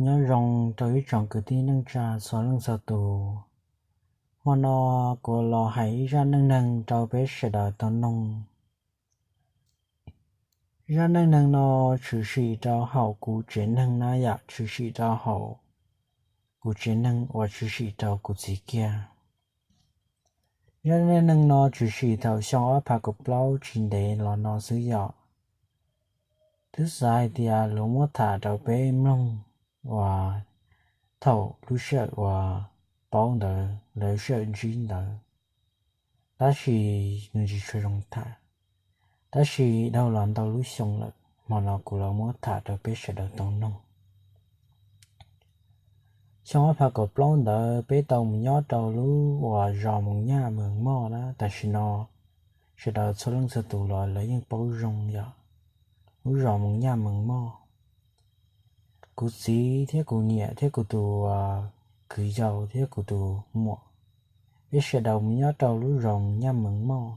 Nyob zoo rau ib tsoom kwv tij neej tsa txhua leej txhua tus. Hmo no kuv los hais ib zaj neej neeg rau peb sawv daws tau noog. Zaj neej neeg no tshwm sim rau hauv kuv tsev neeg na yom, tshwm sim rau hauv kuv tsev neeg uas tshwm sim rau kuv txiv kiag. Zaj neej neeg no tshwm sim thaum xyoo ob phav kaum plaub tsis ntev los no xwb yom. Twb xav hais tias luag muab tham rau peb mloog uas thaum lub sij hawm uas paub ntawd lawv sij hawm ntsib ntawd, tab sis nws tsis tshua zoo tham. Tab sis dhau los ntau lub xyoo lawm, hmo no kuv los muab tham rau peb sawv daws tau noog. Xyoo ob phav kaum plaub ntawd peb tau mus nyob rau lub uas zos Moos Nyaj Mees Moj na, tam sim no sawv daws txhua leej txhua tus los lawv yeej paub zoo yom, lub zos Moos Nyaj Mees Moj. Kuv txiv thiab kuv niam thiab kuv tus kwv yau thiab kuv tus muam, peb sawv daws mus nyob rau lub zos Moos Nyaj Mees Moj.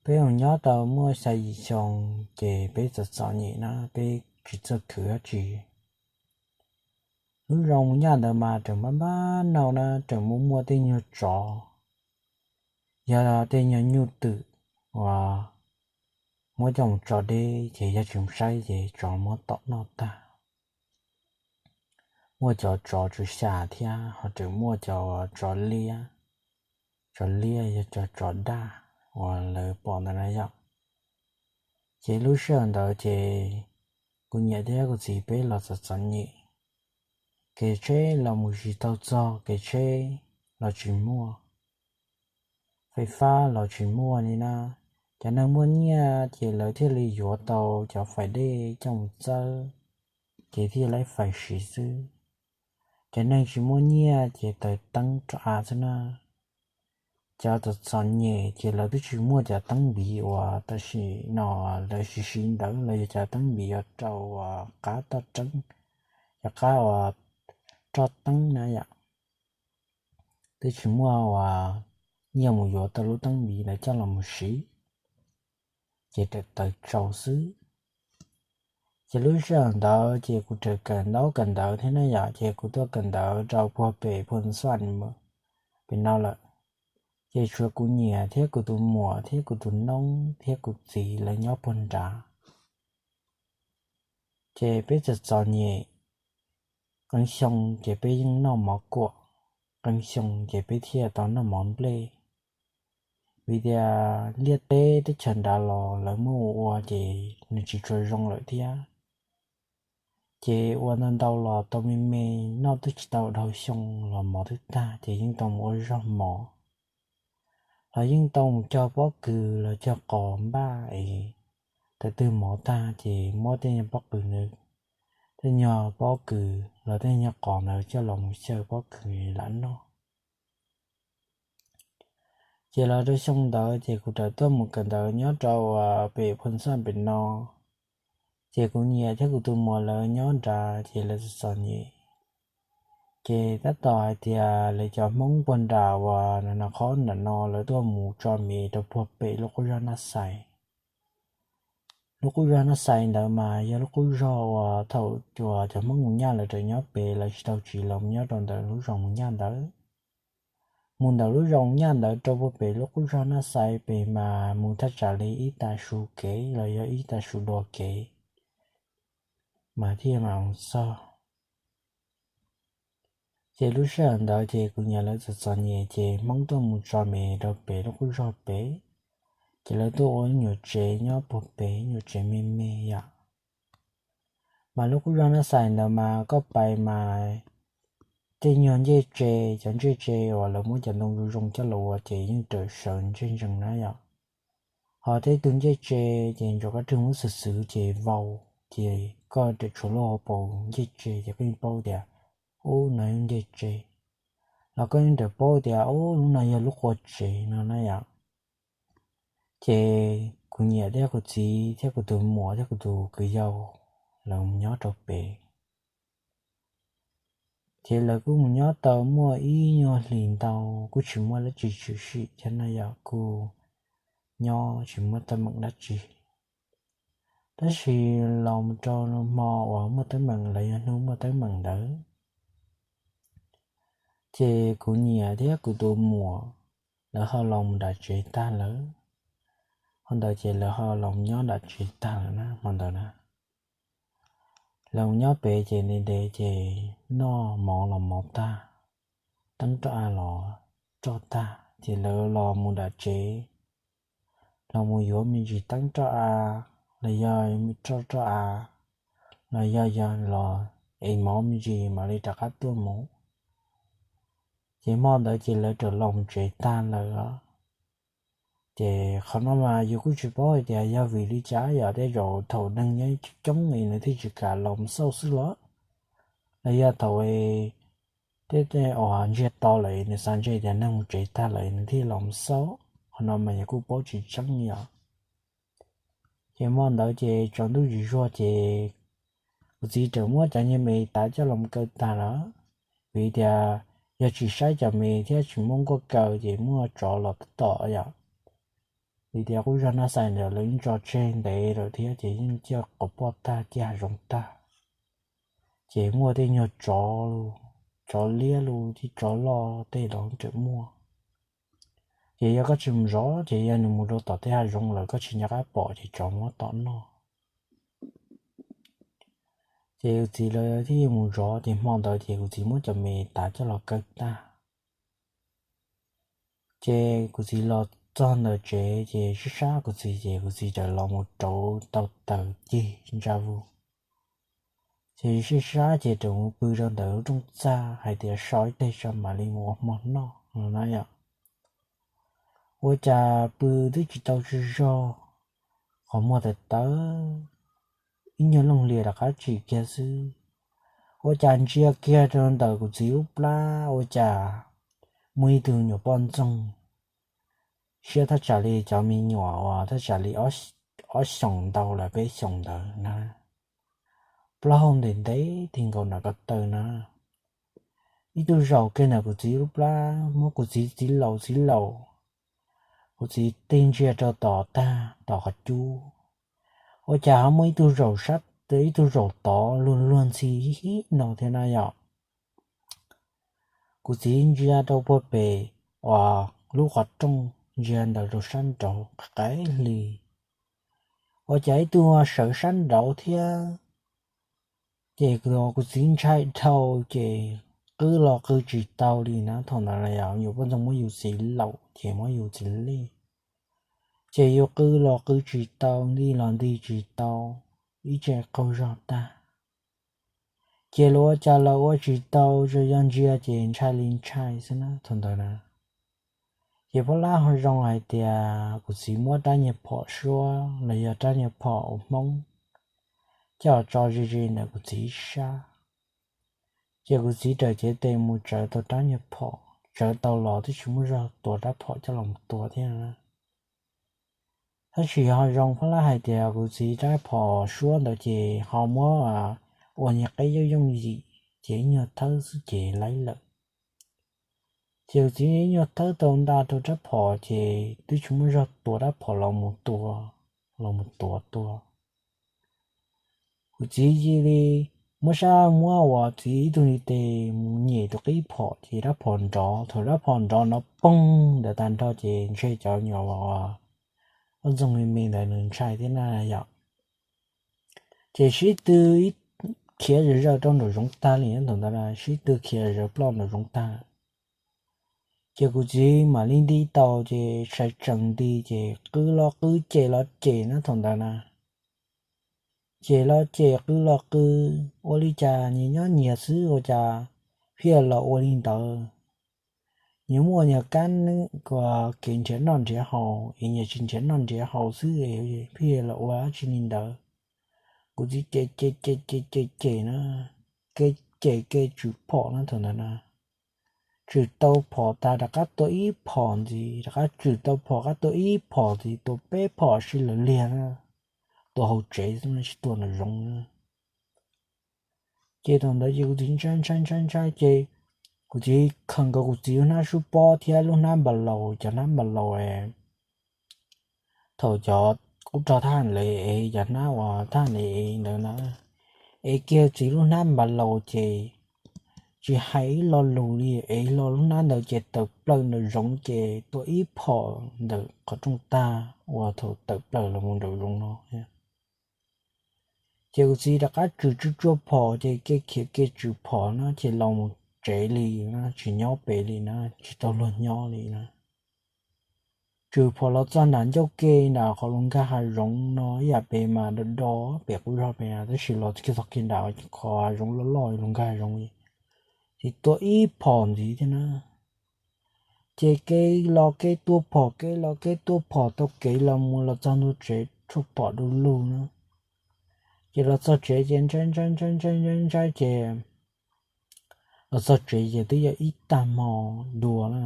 Peb mus nyob tau muaj xya yim xyoo, ces peb txom txom nyem na, peb tsis txawj khwv dab tsi. Lub zos Moos Nyaj ntawd mas tseem npab npab nau na, tseem muaj muaj tej nyuag tsov, yog tej nyuag nyuj twm uas muab coj mus tso deb ces yog tsis mus saib ces tsov muab tom noj tag. Muaj cov tsov tsw xya thiab ho tseem muaj cov tsov liab, tsov liab yog cov tsov daj uas lawv pom ntawd na yom. Ces lub sij hawm ntawd ces kuv niam thiab kuv txiv peb los txom txom nyem, kev tsheb los mus tsis tau txog, kev tsheb los tsis muaj, fais fab los tsis muaj li na. Cov neeg muaj nyiaj ces lawv thiaj li yuav tau cov fais dej coj mus txawb, ces thiaj li fais siv xwb. Cov neeg tsis muaj nyiaj ces taws teeb rau av xwb na. Cov txom txom nyem ces lawv twb tsis muaj cov teeb npiv uas tam sim no lawv siv siv ntawd los yog cov teeb npiv uas rau uas qab toj teeb, cov qab uas roj teeb na yom. Twb tsis muaj uas nyiaj mus yuav tau lub teeb npiv lawv coj los mus siv, ces taws tsau xwb. Ces lub sij hawm ntawd ces kuv tseem kawm ntaub kawm ntawv thiab na yom, ces kuv tuaj kawm ntawv rau puag pem Phu Xaj pem no lawm. Ces tshuav kuv niam thiab kuv tus muam thiab kuv tus noob thiab kuv txiv lawv nyob puag nrad. Ces peb txom txom nyem, qee xyoo ces peb yeej noj mov kuam, qee xyoo ces peb thiaj tau noj mov nplej. Vim tias liaj teb teb chaws nrad los lawv muab ua ua ces nws tsis tshua zoo lawm thiab. Ces ua ntau ntau los tau me me, noj twb tsis tau dhau xyoo los mov twb tag ces yeej tau mus ua zog mov, los yeej tau mus cog pob kws los cog qos npaj es thaum twg mov tag ces muab tej nyuag pob kws ntawd, tej nyuag pob kws los tej nyuag qos ntawd coj los mus xyaw pob kws lam noj. Ces los rau xyoo ntawd ces kuv txawm tuaj mus kawm ntawv nyob rau pem Phu Xaj pem no. Ces kuv niam thiab kuv tus muam lawv nyob nrad ces lawv txom txom nyem. Ces tab tom hais tias lawv cov Hmoob puag nram uas no qhov nram no lawv tuaj mus tso me rau puag pem lub qub zog Naj Xais. Lub qub zog Naj Xais ntawd mas yog lub qub zog uas thaum uas cov Hmoob Mus Nyaj lawv tseem nyob pem lawv tsis tau tsiv los mus nyob rau ntawm lub zos Mus Nyaj ntawd. Mus ntawm lub zos Mus Nyaj ntawd rau puag pem lub qub zog Naj Xais pem mas mus thaj tsam li ib tag su kev los yog ib tag su dua kev mas thiaj mam mus txog. Ces lub sij hawm ntawd ces kuv niam lawv txom txom nyem ces Hmoob tuaj mus tso me rau pem lub qub zog pem, ces lawv tuaj ua nyuam tsev nyob puag pem, nyuam tsev me me yom. Mas lub qub zog Naj Xais ntawd mas koj pais mas tej nyuag ncej tse, cov ncej tse uas lawv muab cov ntoo zoo zoo coj los ua ces yeej raws sawv ntseg ntsees na yom. Ho tej tug ncej tse ces ntsuas koj rwg muab xwb xwb ces vau, ces koj raws tshuav lub hauv paus ncej tse ces koj yeej paub tias ub no yog ncej tse, los koj yeej raws paub tias ub lub no yog lub qua tsev no na yom. Ces kuv niam thiab kuv txiv thiab kuv tus muam thiab kuv tus kwv yau lawv mus nyob rau pem. Ces lawv kuj mus nyob tau muaj ib nyuag hlis ntau kuj tsis muaj dab tsi tshwm sim thiab na yom, kuj nyob tsis muaj teeb meem dab tsi. Tab sis los mus rau hmo uas muaj teeb meem los yog hnub muaj teeb meem ntawd, ces kuv niam thiab kuv tus muam lawv ho los mus nram tsev tag lawm. Hmo ntawd ces lawv ho los nyob nram tsev tag lawm na, hmo ntawd na. Lawv mus nyob pem ces ntev ntev ces noj mov los mov tag, teeb roj av los roj tag, ces lawv los mus nram tsev, los mus yuav me ntsis teeb roj av, los yog roj roj av, los yog yog los es mov me ntsis mam li rov qab tuaj mus. Ces hmo ntawd ces lawv rov los mus tsev tag lawm os. Ces qhov no mas yus kuj tsis paub hais tias yog vim li cas yom, tej zaum thaum neeg nyob coob coob es nws thiaj tsis kam los mus xauj xwb los, los yog thaum tej uas ntsiag to lawm nws xav ntshe tias neeg mus tsev tag lawm nws thiaj los mus xauj. Qhov no mas yus kuj paub tsis tseeb yom. Ces hmo ntawd ces tsaus ntuj tsis zuag ces kuv txiv txawm muab cov niag me tav coj los kaw tag lawm, vim tias yog tsis saib cov me thiab tsis muab nkuaj kaw ces muaj tsov los tom yom. Vim tias qub zog Naj Xais ntawd lawv yeej tso tseg ntev lawm thiab ces yeej ciaj quas poj tag ciaj hav zoov tag, ces muaj tej nyuag tsov, tsov liab los thiab tsov loj tej los tseem muaj. Ces yog koj tsis mus zov ces yog nws mus rau tom tej hav zoov lawm koj tsis nco qab pom ces tsov muab tom noj. Ces kuv txiv lawv thiaj mus zov ces hmo ntawd ces kuv txiv muab cov me tav coj los kaw tag. Ces kuv txiv los txog ntawm tsev ces sib sab kuv txiv ces kuv txiv txawm los mus rauv tau taws cig ntsa vug. Ces sib sab ces rov mus pw rau ntawm lub rooj txag hais tias so ib teg tso mam li mus ua hmo noj no na yom. Ua cas pw twb tsis tau tsaug zog, qhov muag tawv tawv, ib nyuag looj hlias rov qab tsim kiag xwb. Ua cas ntsia kiag rau ntawm kuv txiv lub plab ua cas muaj ib tug nyuam poj ntxoog siab thaj tsam li cov me nyuam uas thaj tsam li ob xyoos ntau los peb xyoos ntawd na, plaub hau ntev ntev ti nkaus nram ko taw na. Ib tug zaum kiag ntawm kuv txiv lub plab muab kuv txiv txiv laus txiv laus, kuv txiv tig ntsia rau tom tag tom qhov cub, ua cas ho muaj ib tug zaum sab, ib tug zaum tod luag luag ntxhi hib hib no thiab na yom. Kuv txiv ntsia rau puag pem uas lub qhov rooj ntsia ntawm rau sab nraud qab hli, ua cas ib tug sawv sab nraud thiab. Ces kuv txiv ntshai dhau ces qw los qw tsis tau li na, thaum ntawd yog nyuam poj ntxoog muab yus txiv laus ces muab yus txiv lej, ces yus qw los qw tsis tau, nti los nti tsis tau, ib ce qaug zog tag. Ces lawv ua cas los ua tsis tau, tsuas yog ntsia ces ntshai li ntshai xwb na thaum ntawd na. Ces pab lab ho zoo hais tias kuv txiv muab rab niag phom suab los yog rab niag phom ua hmoob coj tso ze ze ntawm kuv txiv sab. Ces kuv txiv raws cev tes mus tsawv tau rab niag phom, tsawv tau los twb tsis muaj zog tua rab phom coj los tua thiab. Tab sis ho zoo pab lab hais tias kuv txiv rab phom suab ntawd ces ho muab ua niag qeb yooj yooj yim, ces ib nyuag thawb xwb ces laib lawm. Ces kuv txiv ib nyuag thawb tau nta rau rab phom ces twb tsis muaj zog tua rab phom los mus tua, los mus tua tua. Kuv txiv cia li muab sab muab uas txiv ib tug ntiv tes mus nyem tus qib phom ces rab phom nrov, thaum rab phom nrov nrov poog ntawd tag nrho ces ntshe cov nyuam uas ua ntxoog me me ntawd nws ntshai thiab na yom. Ces sib tw khiav zawm zawm rau nraum zoov tag li thaum ntawd, sib tw khiav zawm ploj nraum zoov tag. Ces kuv txiv mam li nti tau ces sawv tsees nti ces qw los qw cem los cem na thaum ntawd na. Ces los ces qw los qw, ua li cas nyias nyob nyias xwb ua cas pheej los ua li ntawd. Nyias muaj nyias kab kev nrhiav noj nrhiav haus es nyias tsis nrhiav noj nrhiav haus xwb, pheej los ua dab tsi li ntawd. Kuv txiv cem cem cem cem cem cem na, kev cem kev tswm phom na thaum ntawd na. Tswm tau phom tas rov qab tua ib phom ntxiv, rov qab tswm tau phom qab tua ib phom ntxiv, tua peb phom sib law liag na. Tua hauv tsev xwb tsis tua nraum zoov. Ces thaum ntawd ces kuv txiv ntshai ntshai ntshai ntshai ces kuv txiv khaws nkaus kuv txiv lub hnab sub pob thiab lub hnab npas laus, cov hnab npas laus thaum cov qub rog thab ham lawv ev cov hnab uas thab ham ev ntawd na, ev kiag txiv lub hnab npav laus ces tsis hais ib lo lus li, ev lo lub hnab ntawd ces tawm plaws nraum zoov ces tua ib phom ntawm qhov rooj tag uas thaum tawm plaws los mus nraum zoov no. Ces kuv txiv rov qab tswm tsuj tsuaj phom ces kev khiav kev tswm phom na ces los mus tsev li na, tsis nyob pem li na, tsis tau luag nyob li na. Tswm phom los txog nram ncauj ke nram qhov luag nkag hav zoov no ib yam pem mas do do pem qub zog pem na, tab sis los kiag txog kiag nram qhov hav zoov loj loj luag nkag hav zoov li, ces tua ib phom ntxiv thiab na. Ces kev los kev tua phom, kev los kev tua phom tau kev los mus los txog ntua tsev tshuaj phom du lug na. Ces los txog tsev ces ntshai ntshai ntshai ntshai ntshai ntshai ces los txog tsev ces twb yog ib tag hmo dua na,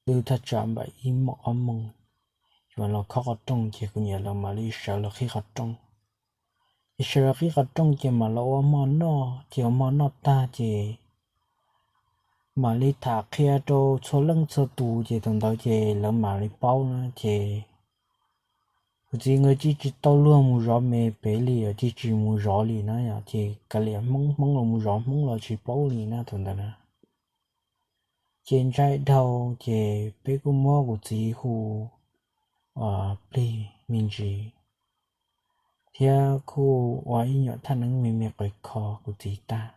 twb thaj tsam npaum ib moos ob moos, ces los khob qhov rooj ces kuv niam lawv mam li sawv los qhib qhov rooj. Ces sawv los qhib qhov rooj ces mam los ua hmo noj, ces ua hmo noj tag ces mam li tham qhia rau txhua leej txhua tus ces thaum ntawd ces lawv mam li paub na ces kuv txiv nkawd cia tsis tau luag mus zov me pem li os, cia tsis mus zov li na yom, ces kav liam hmoob, hmoob los mus zov hmoob los tsis paub li na thaum ntawd na. Ces ntshai dhau ces peb kuj muab kuv txiv hu plig me ntsis thiab kuj ua ib nyuam thaj neeb me me qis kho kuv txiv tag,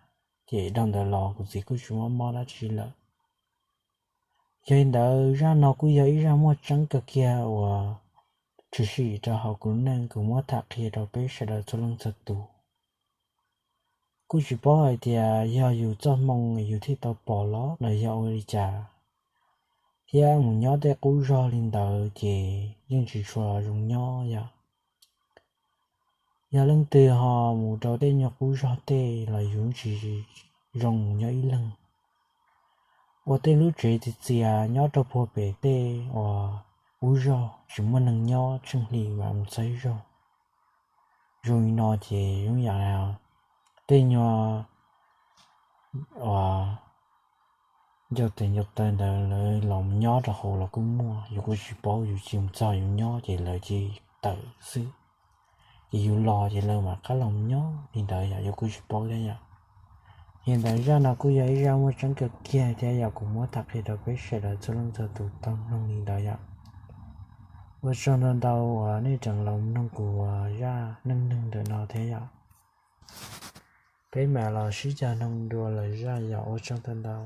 ces dhau ntawd los kuv txiv kuj tsis muaj mob dab tsi lawm. Yog li ntawd zaj no kuj yog ib zaj muaj tseeb kawg kiag uas tshwm sim rau hauv kuv lub neej kuv muab tham qhia rau peb sawv daws txhua leej txhua tus. Kuj tsis paub hais tias yog yus txoj hmoo yus thiaj tau pom los los yog ua li cas, thiab mus nyob tej qub zog li ntawd ces yeej tsis tshua zoo nyob yom. Yog leej twg ho mus rau tej nyuag qub zog tej los yus tsis zoo mus nyob ib leeg. Ua tej lub tsev txias txias nyob rau puag pem tej uas qub zog tsis muaj neeg nyob tsheej hli mas mus txog ib zaug. Zoo li no ces zoo yam tej nyuag uas ncauj tes ncauj taw ntawd lawv los nyob rau hauv los kuj muaj, yus kuj tsis paub, yus cia mus txog yus nyob ces lawv cia tawm xwb. Ces yus los ces lawv mam qab los nyob li ntawd yom, yus kuj tsis paub thiab yom. Yog li ntawd zaj no kuj yog ib zaj muaj tseeb kawg kiag thiab yom, kuv muab tham qhia rau peb sawv daws txhua leej txhua tus tau mloog li ntawd yom. Ua tsaug ntau ntau uas nej tseem los mloog kuv zaj neej neeg ntawm no thiab yom. Peb mam los sib cog mloog dua lwm zaj yom, ua tsaug ntau ntau.